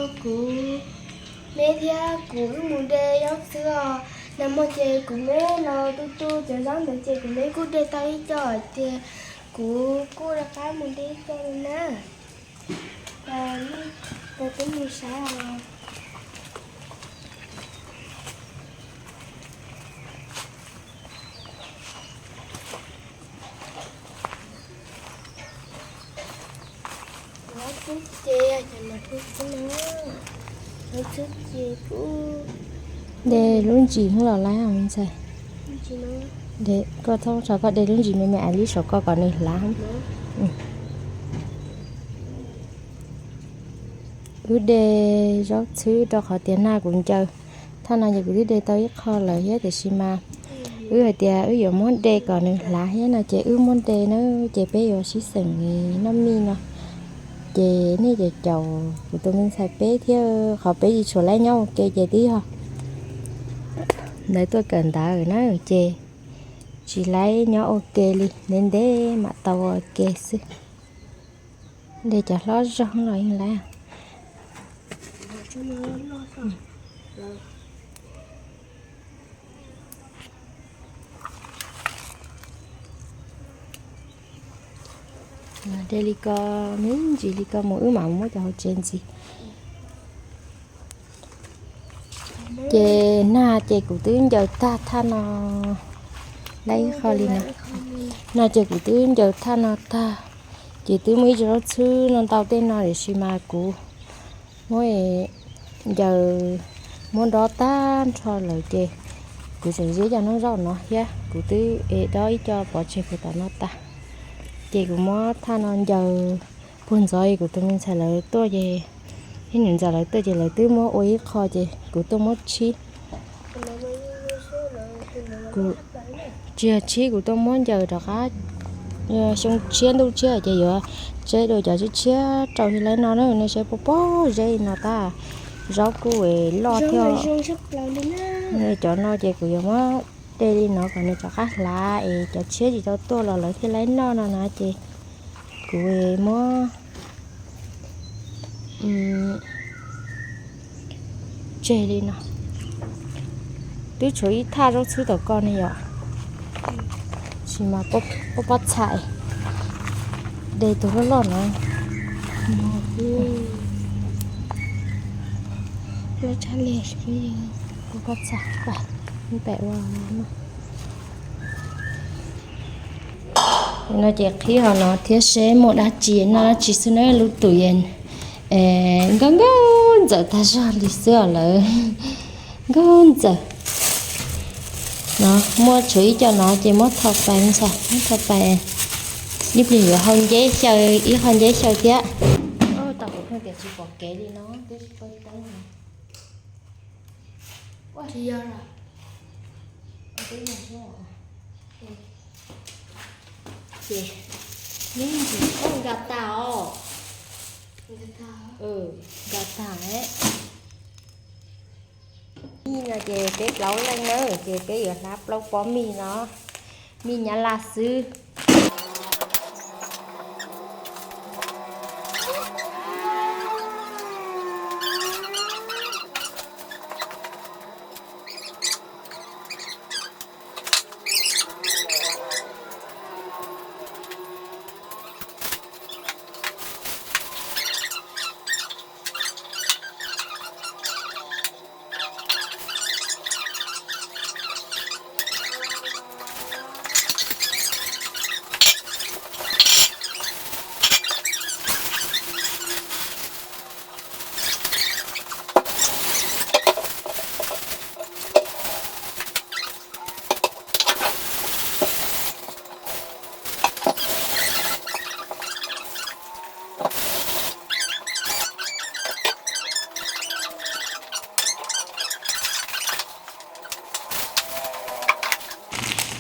Kuv, neb thiab kuv wb mus de zaub txhwb os. Nag hmo ces kuv neb los tu tu cov zaub ntawd ces kuv neb kuj de tau ib co tias kuv kuj rov qab mus de ib co na. Peb mus saib os. De lub ntsis los laib ntxhais. Koj txhob tso, koj de lub ntsis me me ais li saum ko kom nws hlav. Wb de zaub txhwb rau qhov tias nag kuv ncaws. Thaj no ces kuv twb de tau ib qho lawm thiab tiam sis mas wb hais tias wb yuav muab de kom nws hlav thiab no ces wb muab de na, ces peb yuav sib xeem noj mij no. Ces nej caum caum kuv tus me ntxhais peb thiab, qhov peb tsis tshua laib nyob ua ke ces twb yog ntawd tuaj kawm ntawv na ces tsis laib nyob ua ke li, ntev ntev mam tau ua ke xwb. De cov hlob zog los yeej laib. De li ko, me ntsis li ko mus wb mam muab cov hauv tsev ntxiv. Ces nag ces kuv twb ncaws tag thaj no, laib ib qho li no. Nag ces kuv twb ncaws thaj no tag, ces twb muaj ib co zaub txhwb no ntau tej no tiam sis mas kuv muab ncaws, muab dob tag nrho lawm ces kuv tseem ziab cov noob zaub no thiab kuv twb dob ib co pov tseg puag tom no tag. Ces kuv muab thaj no ncaws puag ntxov, kuv tus me ntxhais lawv tuaj ces, ib niam ntxawm lawv tuaj ces lawv twb muab ua ib qho ces kuv tuaj muab tshib. Kuv tsis yog tshib, kuv tuaj muab ncaws rov qab xyoo tshiab ntuj tshiab ces yuav tseb dua cov tshiab tshiab rau thiaj laib noj na. Nej saib pob pob zeb no tag, zaub kuj loj thiab. Cov no ces kuv yuav muab de li no kom nws rov qab hlav es cov tshiab tsis tau tuaj los lawv thiaj laib noj no na ces kuv muab tseg li no. Twb tshuav ib thaj zaub txhwb tom ko ne yom. Sis mas pob pob txha, de tus loj loj no. Pob txha, pem ua no ces qhib hauv no thiab seb muaj dab tsi noj dab tsi xwb na. Lub tus yeej nkauj nkauj ntxawm tag zog li xwb os lawv. Nkauj ntxawm. No muaj tshuav ib co no ces muab tho pais ntxhais, muab tho pais. Ib pliag yuav hau nceb xyaw, ib qho nceb xyaw thiab. Tau kuv pheej tias tsis pom kev li no twb tsis paub teeb. Ces, nkag tag os. Nkag tag. Mij no ces peb plaub leej na, ces peb yuav hlab plaub pob mij no, mij nyab laj xwb.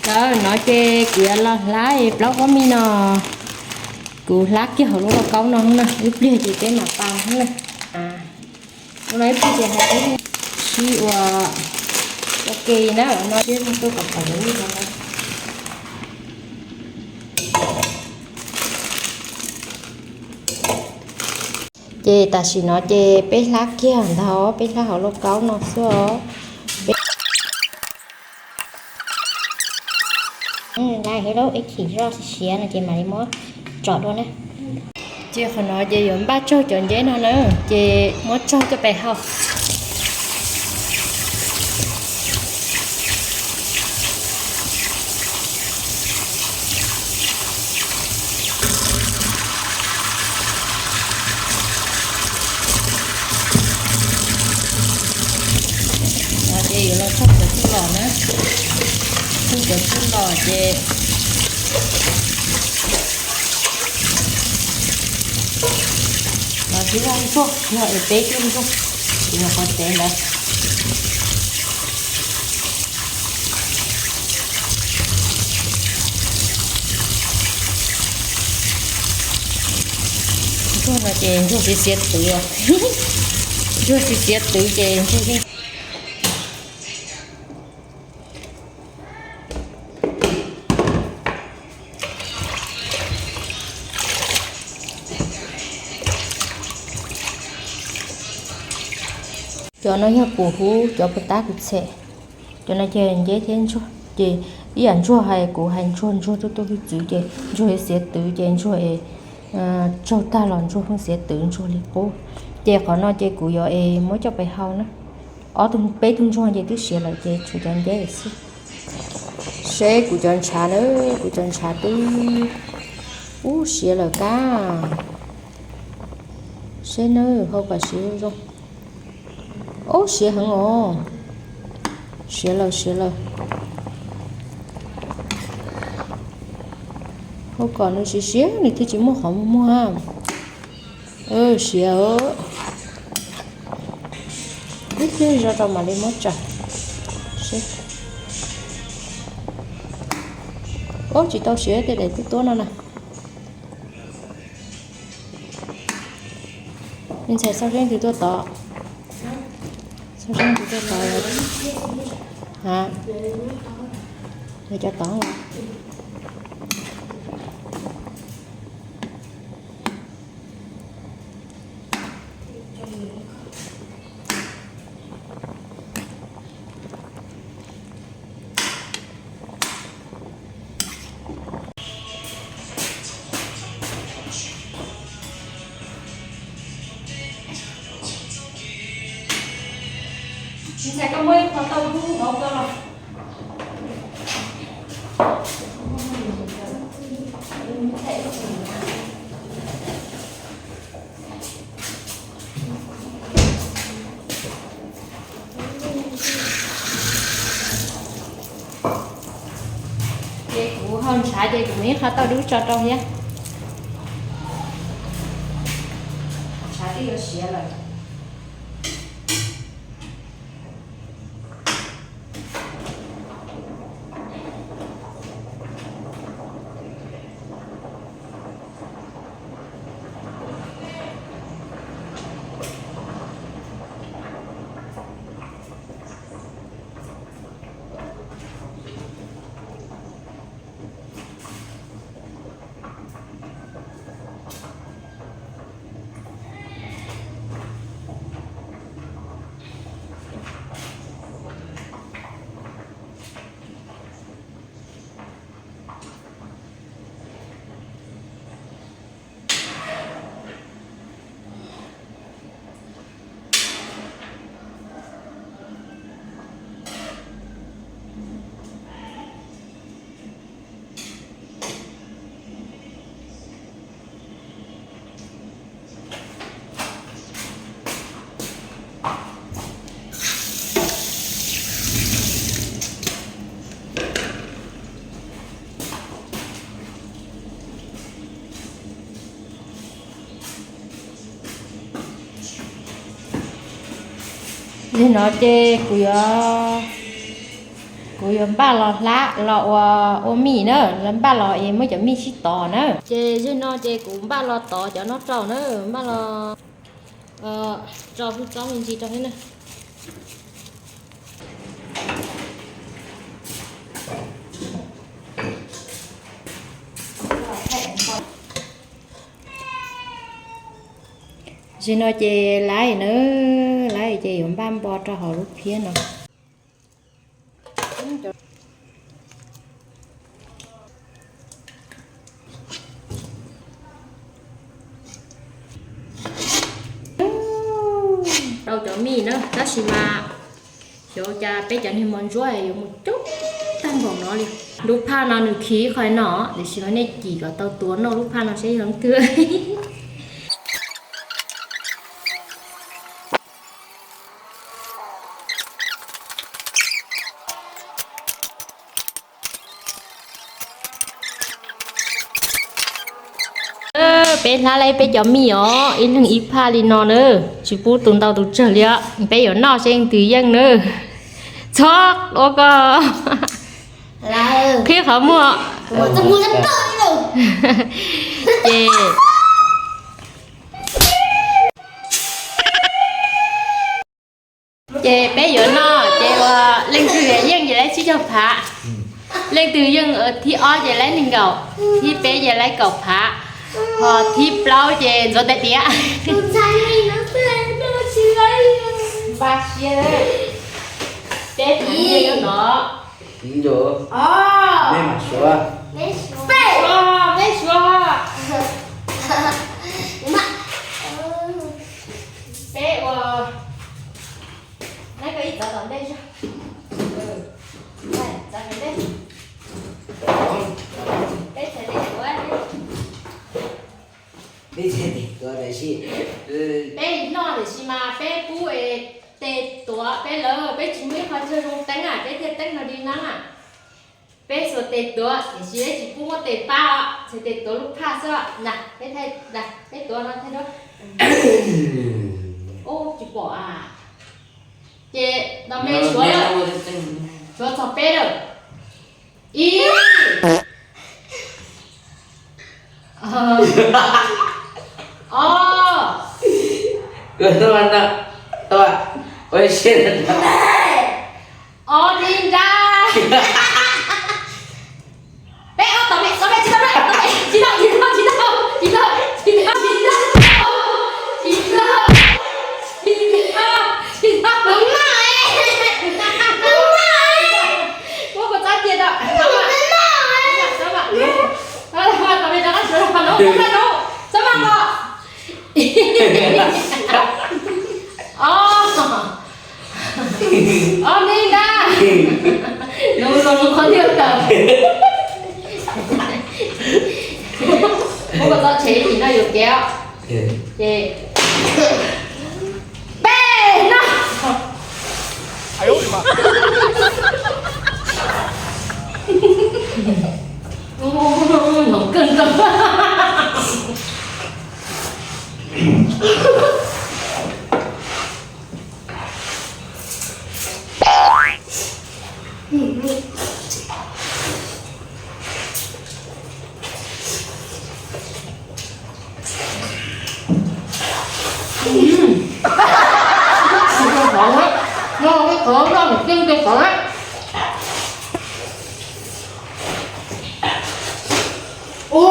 Thaum no ces kuv yuav los hlab plaub pob mij no. Kuv hlab kiag hauv lub lauj kaub no na, ib pliag ces peb mam pab na. Ua no ib pliag ces hais peb sib ua ua ke na, no thiab tuaj kom pom lub no. Ces tam sim no ces peb hlab kiag ntag, peb hlab hauv lauj kaub no xwb os. Peb, nqa ib ib khim zoj siav no ces mam li muab tsom dua na. Ces qhov no ces yuav npaj tsaug cov nceb no na, ces muab tsaug coj pem hau. No ces yuav los tsaug cov txuj lom na. Tsaug cov txuj lom ces los sib zog ntsuag, yog es peb cuaj ntsuag, ces yog qhov tsev ntawd. Ntsuag no ces ntsuag xiav xiav twv, ntsuag xiav xiav twv ces ntsuag yeej. Cov no yog kuv hub cov puas tab kuv txhem. Cov no ces nceb thiab ntsuag ces ib yam ntsuag hais kuv hais ntsuag, ntsuag tuaj tuaj hwj txwv ces ntsuag xiav twv ces ntsuag es tsaug tag los ntsuag pheej xiav twv ntsuag li qub. Ces qhov no ces kuv yuav es muab coj pem hau na. Ob tug peb tug ntsuag ces twb siav lawm ces tshuav cov nceb xwb. Seb kuv cov ntshav na, kuv cov ntshav twb ub siav lawm kab. Seb nawb, hau kom siav zoo. Ub siav heev os. Siav lawm, siav lawm. Hau kom nws siav siav nws thiaj tsis muaj qhov muag muag. Siav. Ib pliag zog rau mam li muab tsaws. Ub tsis tau siav tej daim tuab tuab no na. Me ntxhais, xauj zeeb twg tuaj tod? Xauj zeeb twg tuaj tod? Ha, cov tod. Ntxhais, koj muab ib qho tauj dub hauv koj los. Ces kuv hau ntshav ces kuv muab ib qho tauj dub tso rau thiab. Ntshav twb yuav siav lawm. Yog no ces kuv yuav, kuv yuav npaj los hlab los ua, ua mij na, los npaj los es muab cov mij sib tov na. Ces yog no ces kuv npaj los tov cov no rau na, npaj los tso hwj txob me ntsis rau thiab na. Tam sim no ces laib na, laib ces yuav npaj npo rau hauv lub phiab no. Rau cov mij na, tab sis mas xyov cas peb cov niag mos ntsuab yuav mus coob tag npaum no li. Lub phaj no nws khi qhov no, tiam sis mas nej cim kom tau tuav noj lub phaj no seb yog leej twg. Peb hlab laib peb cov mij os, ib leeg ib phaj li no na, tsis pub tus ntau tus tsawg li os. Peb yuav noj seb leej twg yeej na. Txhob ua ko, qhib qhov muag. Ces Ces peb yuav noj ces uas leej twg yeej ces laib tsib caug phav, leej twg yeej thib ob ces laib nees nkaum, thib peb ces laib kaum phav, ho thib plaub ces ntxuav tais diav. Peb no, peb suav, peb ua, neb koj ib txov tom ntej zog, txov tom ntej, peb txhais tes tuav, peb noj tiam sis mas peb pub tes tuav peb lawm, peb tsis muaj ib qho chaw zoo teeb a, peb thiaj teeb no li no a. Peb xuas tes tuav tiam sis peb tsis pub muab tes pab os, txhais tes tuav lub phaj xwb na. Peb thaij, peb tuav no thaij duab. Ub, tsis pom a. Ces no me suav lawm, suav txog peb lawm. Ib, ob, ob, li nra. Peb ob, tom me, tom me tsis tau, tom me tsis tau, tsis tau, tsis tau, tsis tau, tsis tau, tsis tau, tsis tau, tsis tau, tsis tau. Muab kua txob cia rau, tom me rov qab sawv rau, txhob maj no. Ob, ob, li nra. Nws los nws qhov twg tawm. Muab kua txob tshem tim no yuav kev. Ces peb no. Noo kawg nkaus. Qhov no, no, qhov no, qhov no, qhov no. Ua.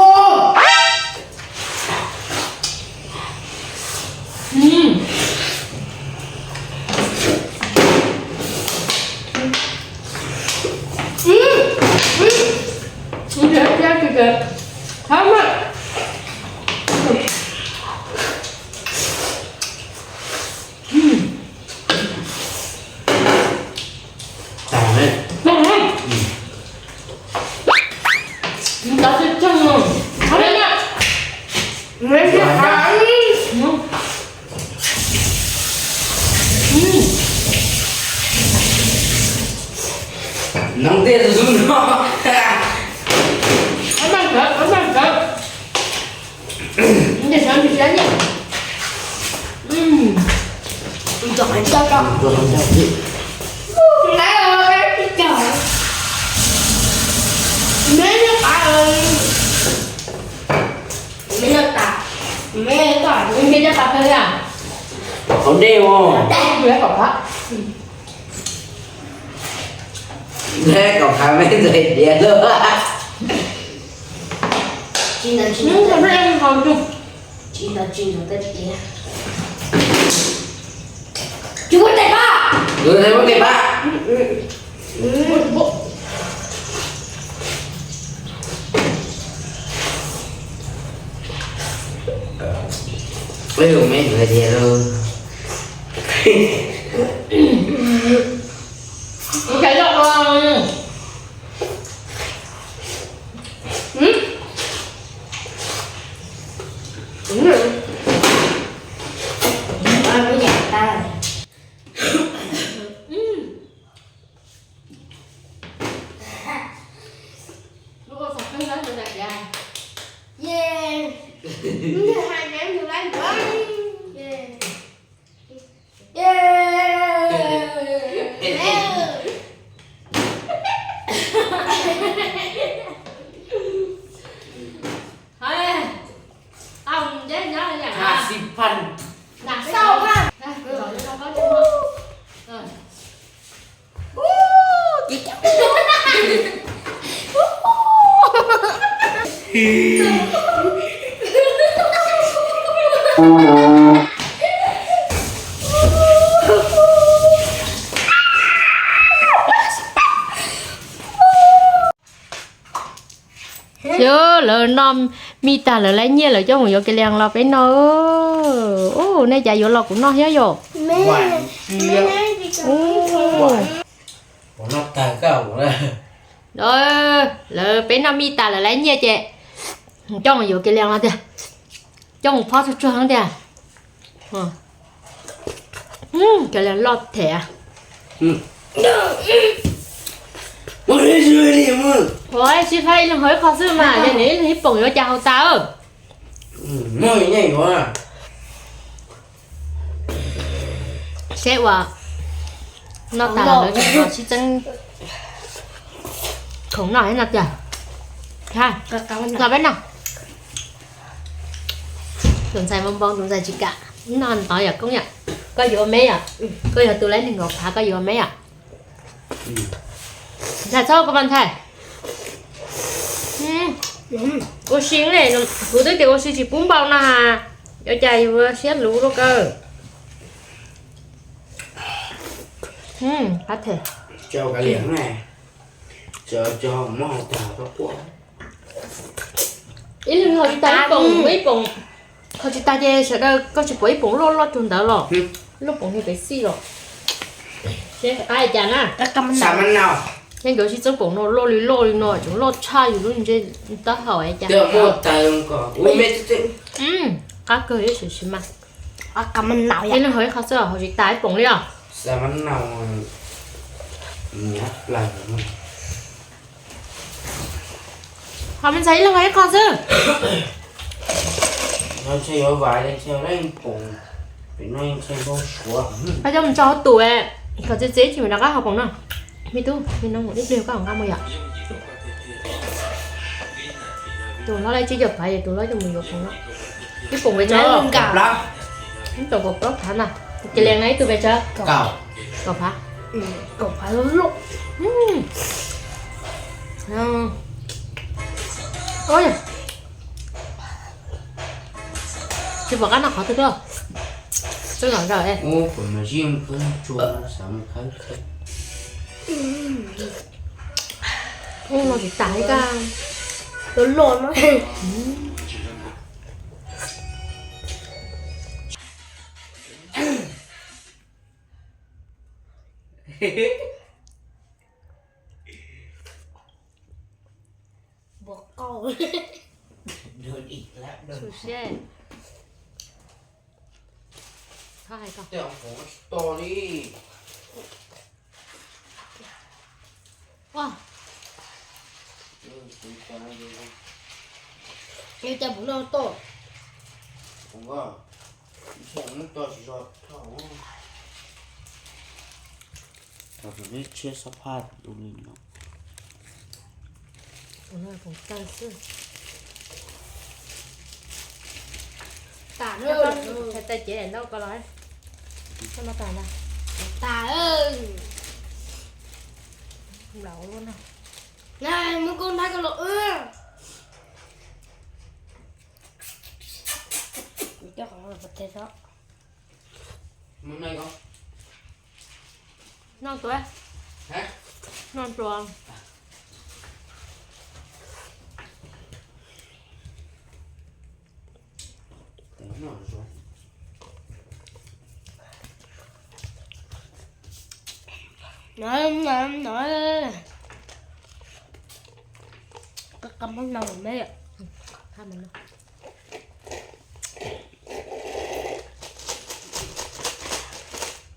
Nov tej tus no. Hauv dej os. Neb kom phav me ntxhais diav lawm. Tsis ntau tsis ntau tej diav. Tus ntxhais muab nqis pab. Ej, me hais tias lauj. Xyov lawv noj mij tag lawv laib nyiaj lawv coj mus yuav kiag li los peb noj. Ub, nej cas yuav los kuv noj thiab yom? Lawv peb noj mij tas lawv laib nyiaj ces coj mus yuav kiag li no tiag, coj mus phob tsuag tsuag tiag. Kiag li loj them. Ua sib faib ib leeg haus ib qho xwb mas, yog nws ib leeg ib poom yuav cas haus tas. Seb ua noj tas lawv tseem los sib txeeb khoom noj thiab no tiag. Noj peb noj. Tus ntxhais npau npau, tus ntxhais tsis kam noj ntawd yom Koob yom. Koj yuav me yom, koj yog tus laib nees nkaum phav koj yuav me yom. Ntxhais txhob koj mas ntxhais. Ua si ne, kuv twb tias ua si tsis pub npau no has, ua cas yuav siab luv luaj kawg. Qab them. Ib leeg haus tsis tas ib poom, muaj ib poom haus tsis tas ces sawv daws koj tsis pom ib poom loj loj rau ntawd los, loj poom ni pem xij los. Seb qab li cas na. Ces nkawd sib txeeb poom no loj li loj li no tseem loj tshaj yus lub ntsej taub hau cas. Qab kawg ib sim sim mas. Ib leeg haus ib qho xwb haus tsis tas ib poom li os. Ho me ntxhais ib leeg haus ib qho xwb. Koj coj mus tso hauv tus, kom txiv txiv tsis mus rov qab haus poom no. Me tub, me noog ib pliag koj nqa mus yom. Tus hlob laib tsib caug phav, tus hlob coj mus yuav poom no. Ib poom pes tsawg? Ib poom kaum plaub phav ntag. Kiag li na ib tug pes tsawg? Kaum phav. Kaum phav loj loj. Tsis pom qab noj qhov twg tuaj. Txawj los zaws. Ub, no tsis tas li kaj. Loj loj no. Npua qauj. Xu siab. Thov hais koj. Ua cas pum no to? Thaum tus neb tshiab sab phaj tus li no. Tus no poom tawg xwb. Tas, thaij tag cev daim ntaub ko los. Thaij no tas na. Tas. Nplaum lub no. Na, muab koj ntaub ko los. Coj qhov no pov tseg tso. Noj tuaj, noj tuaj.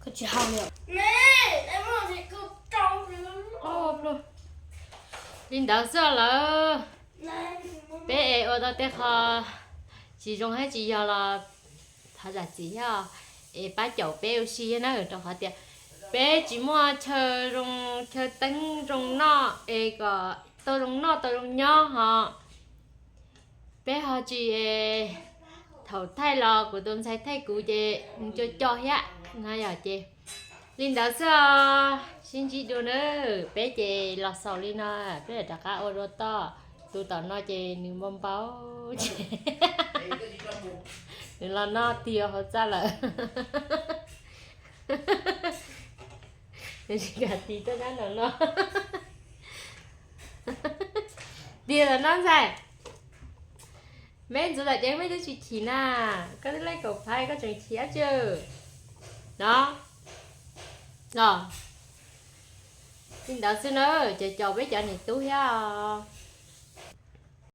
Koj tsis hau li. Li ntawd xwb lawm. Peb es ua tau tej qho tsis zoo thiab tsis yog los thov zam txim thiab, es pab caum peb ua si thiab na, rau qhov tias peb tsis muaj chaw zoo, chaw teeb zoo noj es kom tau zoo noj tau zoo nyob ho. Peb ho tsis, thaum thaij los kuv tus ntxhais thaij kuv ces nws co co thiab no yom, ces li ntawd xwb os, sib ntsib dua na. Peb ces los xaus li no, peb yuav rov qab ua dua toj. Tus tom no ces nws npau npau ces nws los noj tiag hauv txaj lawm. Nws tsis kam tis tuaj nyob no no. Tiag los no ntxhais, meb ntxuav tom cev meb twb tsis chim na, koj twb laij kaum phav koj tseem chim dab tsi no. Los li ntawd xwb na, ces caum peb cov niam tub thiab os.